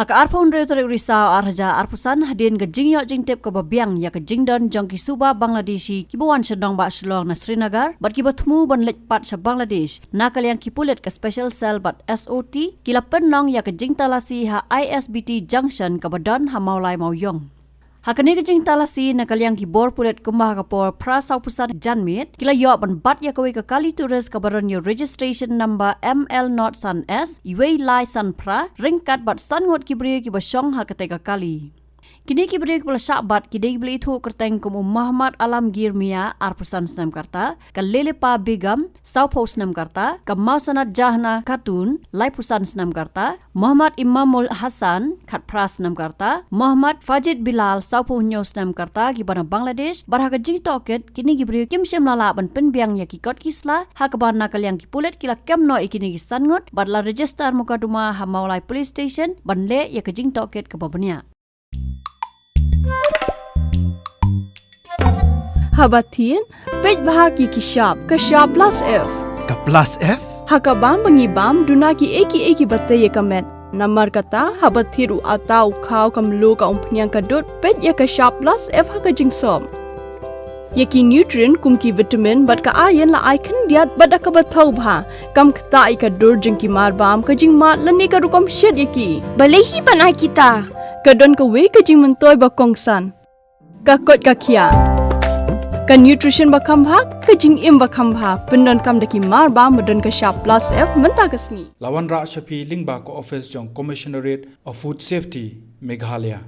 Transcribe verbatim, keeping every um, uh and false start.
Ha ka arphew hynriew tarik u Risaw ar hajar arphew san, hadien ka jingïoh jingtip kaba biang ïa ka jingdon jong ki suba Bangladeshi kiba wan sha nongbah Shillong na Srinagar bad kiba thmu ban leit pat sha Bangladesh, na ka liang ki pulit ka Special Cell bad SOT ki la pynlong ïa ka jingtalasi ha I S B T Junction kaba don ha Mawlai Mawiong. Ha kane ka jingtalasi na ka liang ki bor pulit, kumba ha ka por phra sawphew san janmiet, ki la ïoh ban bat ïa kawei ka kali tourist kaba don ïa u registration number M L not san S, wei lai san phra, ryngkat bad san ngut ki briew kiba shong ha katei ka kali. Kine ki briew kiba la shah bat ki dei kiba la ithuh kyrteng kum u Mohammad Alamgir Mia, arphew san snem ka rta, ka Lelepa Begum, sawphew snem ka rta, ka Mawsanat Jahna Khatun, laiphew san snem ka rta, Mohammad Imamul Hassan, khatphra snem ka rta, Mohammad Fajid Bilal, sawphew hynñiew snem ka rta, kiba na Bangladesh, bad ha ka jingtohkit, kine ki briew kim shym la lah ban pynbiang ïa ki kot ki sla, ha kaba na ka liang ki pulit ki la kem noh ïa kine ki san ngut, bad la register mukaduma ha Mawlai Police Station, ban leh ïa ka jingtohkit kaba bniah. Haba thied, peit bha ki ki shap, ka shap plus F. Ka plus F? Ha ka bam ba ngi bam, duna ki ei ki ei kiba tei ïa ka met. Namar kata, haba thied u atta, u khaw, ka mluh, ka umphniang, ka dud, peit ïa ka shap plus F ha ka jingsop. Ïa ki nutrient kum ki vitamin bad ka iron la ai khyndiat bad da kaba thaw bha. Kam ktah ïa ka dur jong ki mar bam, ka jingmad lane ka rukom shet ïa ki. Balei hi ban ai kita? Ka don kawei ka jingmyntoi ba kongsan. Ka koit ka khiah. Ka nutrition ba kham bha, ka jingim ba kham bha. Pyndonkam da ki mar bam ba don ka shap plus F mynta ka sngi. La wanrah sha phi lyngba ka office jong Commissionerate of Food Safety, Meghalaya.